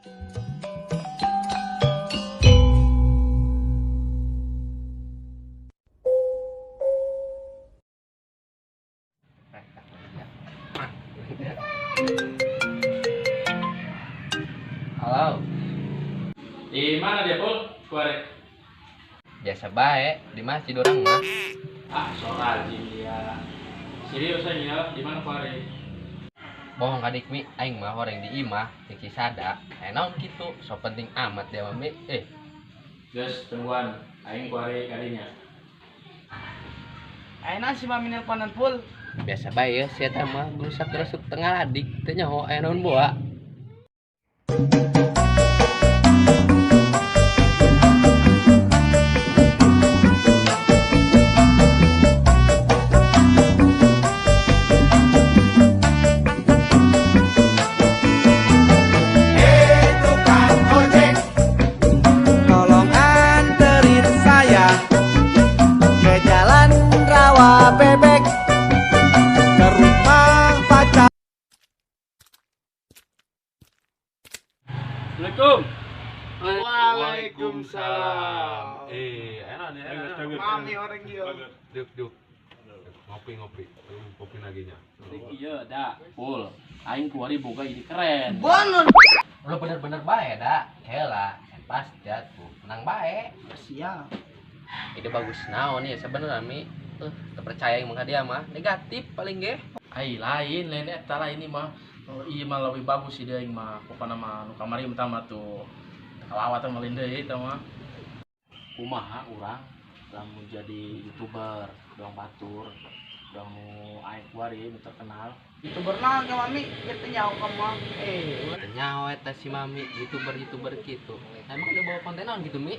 Halo. Di mana dia, Pul? Kuare. Biasa bae, di masjid orang mah. Ah, so rajin dia. Serius aja, di mana kuare? Bohong kadik mi, aing mah horeng di imah, jeung si Sada. Naon kitu, so penting amat dia mah mi. Geus tungguan, aing kuare kadinya. Ayeuna si Mami nelponan Pul. Biasa bae ya, si eta mah gerusak-gerusuk tengah adik, teu nyaho aya naon boa. Tolong anterin saya ke Jalan Rawa Bebek, ke rumah pacar. Assalamualaikum. Waalaikumsalam. Enak nih. Mami orang ieu. Duk duk. Ngopi ngopi. Kopi lagi nya. Iya, dah, Pul. Aing kuari boga ide keren. Bonon. Lu bener-bener bae da. Heula, pasti atuh. Menang bae. Siap. Ide bagus naon ya sebenarnya mi. Terpercaya yang mah dia mah negatif paling ge. Ai lain, lain eta lah ini mah. Oh, iya mah lebih bagus sih dia aing mah. Pokona mah nu kamari mah tuh. Kalawat mah lain deui eta mah. Kumaha urang lamun jadi YouTuber, doang batur, doang nu aing kuari nu terkenal. Youtuber naon ka Mami? Ieu teh nyaho ka mah. Teu nyaho eta si Mami YouTuber-YouTuber kitu. Emang udah bawa konten naon gitu mi?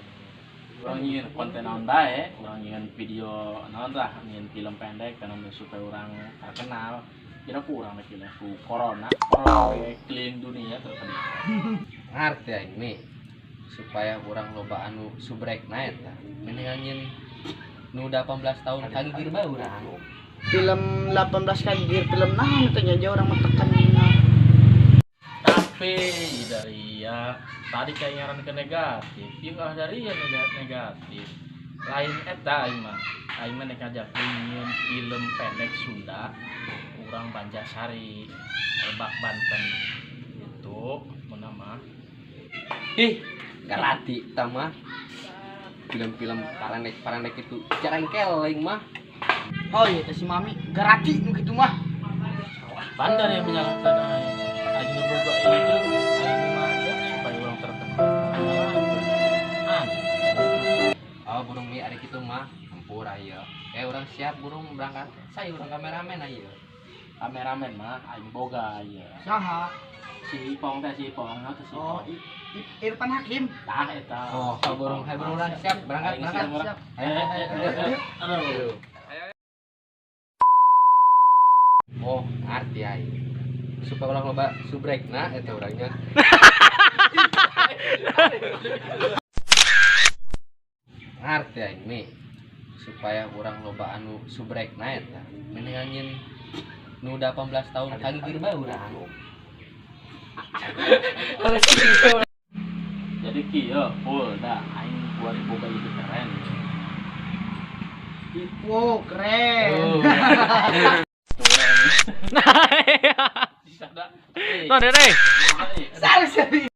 Urang nyieun konten naon bae, urang nyieun video naon lah, nyieun film pendek karena supaya urang terkenal. Kira kurang lagi lah ku corona, corona we keliling dunia terkenal. Ngarti aing mi. Supaya urang loba anu subrek na eta. Mendingan nyieun nu 18 tahun kagigir bae urang. Film 18 kagigir film naon teh nya urang mah tekan. Tapi dari ya tadi kayak ngaran ke negatif, ieu ah dari ya negatif. Lain eta aing mah. Aing mah nek ngajak nyieun film pendek Sunda, urang Banjarsari, Lebak Banten. Itu mun mah. Ih, garati eta mah. Film-film parandek-parandek itu jarangkel aing mah. Oh iya teh si Mami garati nu kitu mah. Bandar yang menyalahkan aing. Aing nu boga ide, aing mah ya supaya urang terkenal. Oh, burung mi ari kitu mah hampura ieu. Urang siap burung berangkat. Saya urang kameramen ayeuna. Kameramen mah aing boga ieu. Saha? Si Ipong teh si Ipong, nah, teh si Oh, Ipong. Irfan Hakim. Tah eta. Oh, burung, hai burung urang siap berangkat, Aing berangkat. siap, Siap. Ayo, ayo, ayo, ayo. Aduh. Oh, ngarti aing. Supaya urang loba subrek na eta urangnya. Ngarti aing mi. Supaya urang loba anu subrek na eta. Mendingan nyieun nu 18 tahun kagigir bae urang. Jadi kieu, full dah aing buat boga ide keren. Wow, keren. Nah, Sari sari.